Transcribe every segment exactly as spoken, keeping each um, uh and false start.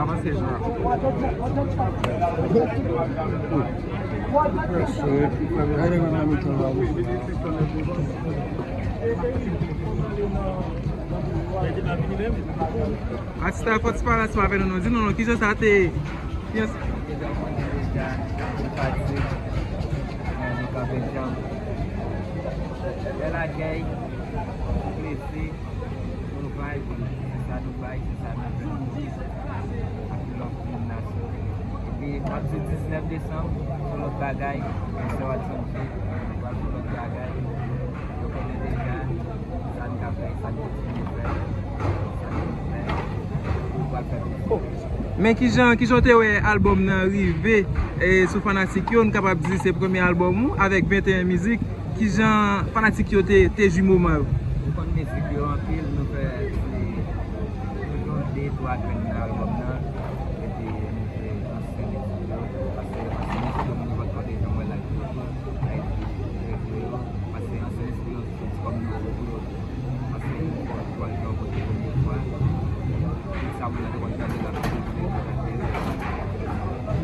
Avanse, Jean. Atis la, fò ti pa, ti pa avè nou, non. Di nou, non, kijan sa te ye? Kijan sa te ye? Deja, nou fatig, men nou kanpe djanm. Bèl akèy, plezi, nou vibe, se sa nou bay, se sa nou fè. Anpil love pou moun nasyon. Epi, m ap di diznèf desanm, se yon lòt bagay, men se Watson G, nou pral fè yon lòt bagay, yo konnen deja, sa n ka fè, sa n kontinye fè, sa n konn fè, nou pral fè plis. Men kijan, kijan w te wè albòm nan rive, eh, sou fanatik yo, nou kapab di se premye albòm ou avèk venteyen mizik, kijan fanatik yo te, te jwi moman yo? Nou konn mizik yo anpil, nou fè ti, nou jwe de twa grenn nan albòm nan, epi nou jwe ansyen mizik yo, paske ansyen mizik yo, moun yo pa t konn deja mwen la. Ayiti, yo, paske ansyen mizik yo, se ti kòm nou, yo, paske yo, yo, yo, yo, kote premye fwa, sa moun nan te konn tande la,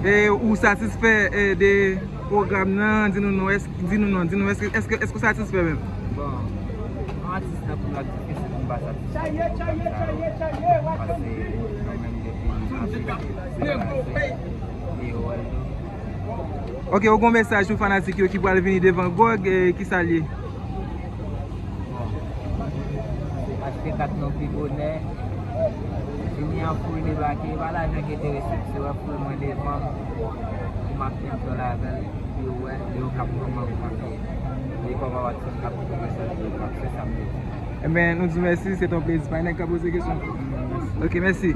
E ou satisfè, eh, de pwogram nan? Di nou non, èske, di nou non, di nou, èske, èske, èske ou satisfè menm? Bon, yon atis nan pou m ap di ke se pou m pa satisfè de pwogram sa yo. Paske nou menm depi nou atis, se bagay se, e yo wè l tou. Ok, ou gon mesaj pou fanatik yo ki pral vini devan Gòg, eh, ki sa l ye? Bon, achte kat nou pi bonè. Vini an foul debake, pa lajan ki enterese m. Si w wè foul mwen devan m, pou m ap kenbe dòl avè l, pou yo wè, yo kab kòman m ap ye. Li kòman Watson k ap pran mesaj yo, se sa m vle di. Enben, nou di mèsi, se t on plezi. Pa gen nèg ka poze kesyon ankò. Ok, mèsi.